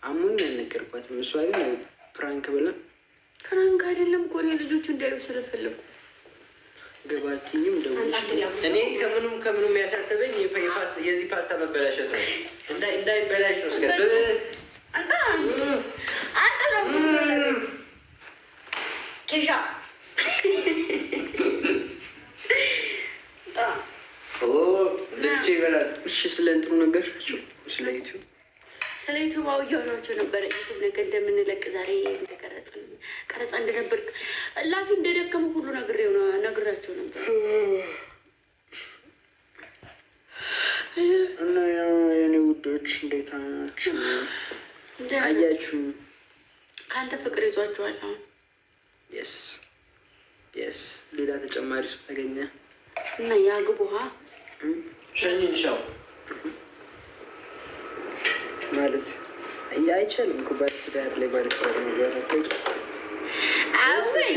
አሞኝ አልነገርኳትም። እሷ ግን prank ብላ Prank አይደለም እኮ፣ እኔ ልጆቹ እንዲያዩ ስለፈለጉ። ገባትኝም ደውልሽ። እኔ ከምኑም ከምኑም ያሳሰበኝ የዚህ ፓስታ መበላሸት ነው። እንዳይበላሽ ነው። እስከ አንተ አንተ ነው ኬሻ። ልጅ ይበላል። እሺ፣ ስለ እንትኑ ነገርሻቸው? ስለ ዩቲዩብ? ስለ ዩቱብ አው እያወራቸው ነበረ። ዩቱብ ነገ እንደምንለቅ፣ ዛሬ እንደቀረጽ ቀረጻ እንደነበር፣ ላፊ እንደደከመ ሁሉ ነግሬው ነግራቸው ነበር። እና ያው የኔ ውዶች እንዴት ናችሁ? አያችሁ? ከአንተ ፍቅር ይዟቸዋል አሁን። Yes፣ ሌላ ተጨማሪ ሰው ተገኘ። እና ያግቡሃ። ሸኝን ሻው። ማለት አይቻልም እኮ፣ ባለትዳር ላይ ባለትዳር መግባት አታውቂም? አወይ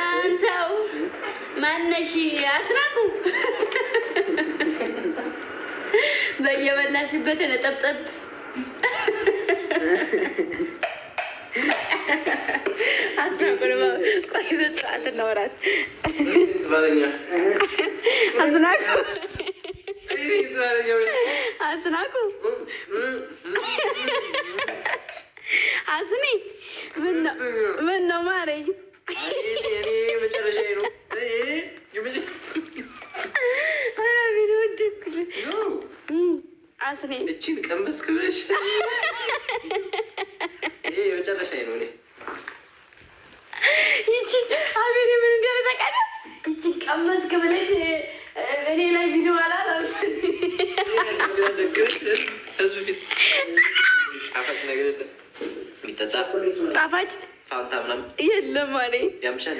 አንተው ማነሽ አስናቁ፣ በየበላሽበት ነጠብጠብ። አስናቁ ነው። ቆይ በስርዓት እናወራት። ጥፋተኛ። አስናቁ፣ አስናቁ፣ አስኒ፣ ምን ነው ማረኝ? መጨረሻ ነው። ኧረ ቢኒ ወደድኩት። አስኔ። እችን ቀመስ ክብለሽ ይሄ የመጨረሻ ነው። እኔ ይቺ አቤኔ ምን እንዳለ ታውቃለህ? ይቺ ቀመስክ ብለሽ እኔ ላይ ቪዲዮ አላለም። ህዝብ ፊት ጣፋጭ ነገር የለም የሚጠጣ። ጣፋጭ ፋንታ ምናምን። የለም አለኝ። ያምሻል።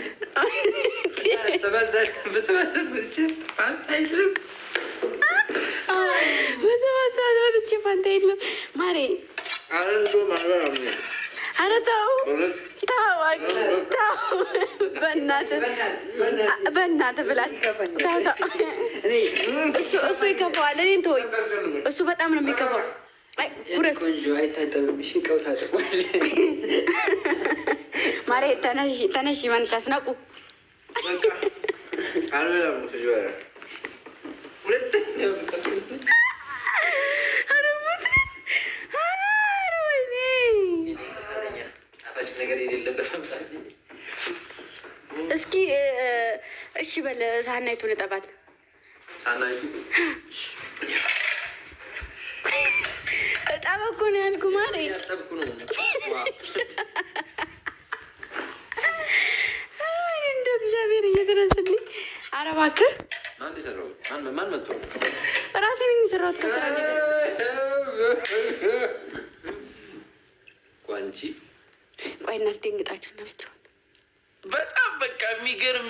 በ7 ሰዓት መጥቼ ፋንታ የለም። በ7 ሰዓት ወጥቼ ፋንታ የለም ማሬ። ኧረ እንደውም አልበላም እኔ። ኧረ ተው ተው ተው፣ በእናትህ በእናትህ ብላት፣ ተው ተው። እሱ ይከፋዋል። እኔን ተወኝ። እሱ በጣም ነው የሚከፋው። አይ ጉረስ። ቆንጆ አይታጠብም። እሺ እቃው ታጥቧል። ማሬ ተነሽ ተነሽ፣ ማንሽ አስናቁ። በቃ አልበላም ከዚህ በኋላ ሁለተኛ። ኧረ ሞት! ኧረ ወይኔ! ጣፋጭ ነገር የሌለበት። እስኪ እሺ በል፣ ሳህናይቱን እጠባት። ሳናይቱ። እጠብ እኮ ነው ያልኩህ ማሬ። ያጠብኩ ነው። አይ እንደው እግዚአብሔር እየደረስልኝ። ኧረ እባክህ። ማን የሰራው? ማን መጥቶ? ራሴ ነኝ የሰራሁት ከስራ ነገር። ጓንቺ። ቆይ እናስደንግጣቸው እናቸው። በጣም በቃ የሚገርም።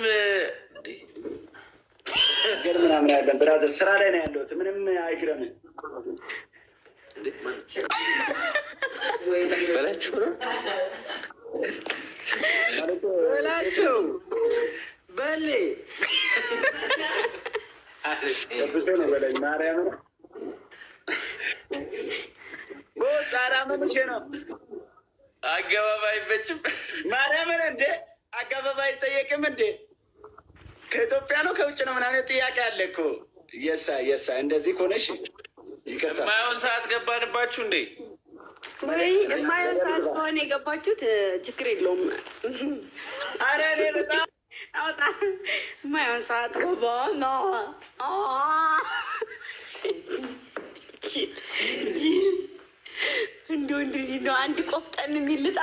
ነገር ምናምን ያለን brother፣ ስራ ላይ ነው ያለሁት። ምንም አይግረም። በላቸው ነው በላቸው በሌ። ለብሶ ነው በለኝ። ማርያም boss፣ ኧረ ምንሼ ነው? አገባብ አይበችም። ማርያምን እንዴ፣ አገባብ አይጠየቅም እንዴ? ከኢትዮጵያ ነው ከውጭ ነው ምናምን ጥያቄ አለ እኮ። የሳ የሳ እንደዚህ ከሆነሽ ይቅርታ። የማይሆን ሰዓት ገባንባችሁ እንዴ? ወይ የማየው ሰዓት ከሆነ የገባችሁት ችግር የለውም። ኧረ እኔ በጣም አውጣ፣ የማየውን ሰዓት ገባ ነው። ጅል እንደው እንደዚህ ነው። አንድ ቆፍጠን የሚልጣ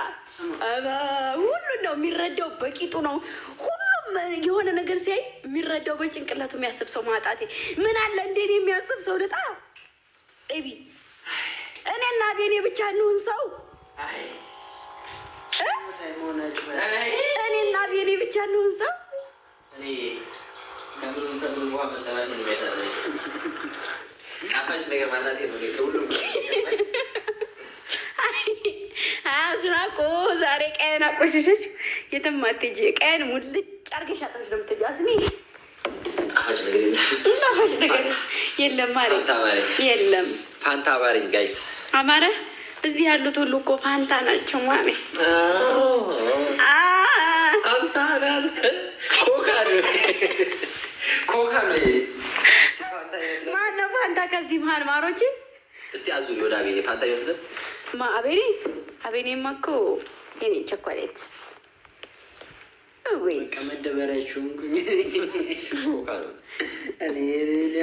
ሁሉ ነው የሚረዳው፣ በቂጡ ነው። ሁሉም የሆነ ነገር ሲያይ የሚረዳው በጭንቅላቱ የሚያስብ ሰው ማጣቴ። ምን አለ እንዴት የሚያስብ ሰው ልጣ ኤቢ፣ እኔና ቤኔ ብቻ እንሁን ሰው፣ እኔና ቤኔ ብቻ እንሁን ሰው። እኔ ከምንም ከምንም ውሃ መጠማት ነው የሚያሳዝነኝ። ጣፋጭ ነገር ማጣቴ ነው። እኔ ከሁሉም አስናቆ ዛሬ ቀን አቆሸሸሽ። የትም አትሄጂ። ቀን ሙልጭ አድርገሽ አጥበሽ ነው የምትሄጂው። አስሚ። ጣፋጭ ነገር የለም። ጣፋጭ ነገር የለም ማሬ። ፋንታ አማረኝ። የለም። ፋንታ አማረኝ guys። አማረ። እዚህ ያሉት ሁሉ እኮ ፋንታ ናቸው። ማሜ ኮካ ኮካ ነው። ማነው ፋንታ ከዚህ መሀል ማሮች? እስቲ አዙሪ ወደ አቤኔ፣ ፋንታ ይመስላል። ማ አቤኔ? አቤኔማ እኮ የኔ ቸኮሌት ወይ። ከመደበሪያችሁ ኮካ ነው። እኔ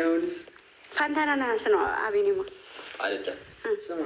አሁንስ ፋንታ አናናስ ነው አቤኔማ። አይደለም። ስማ።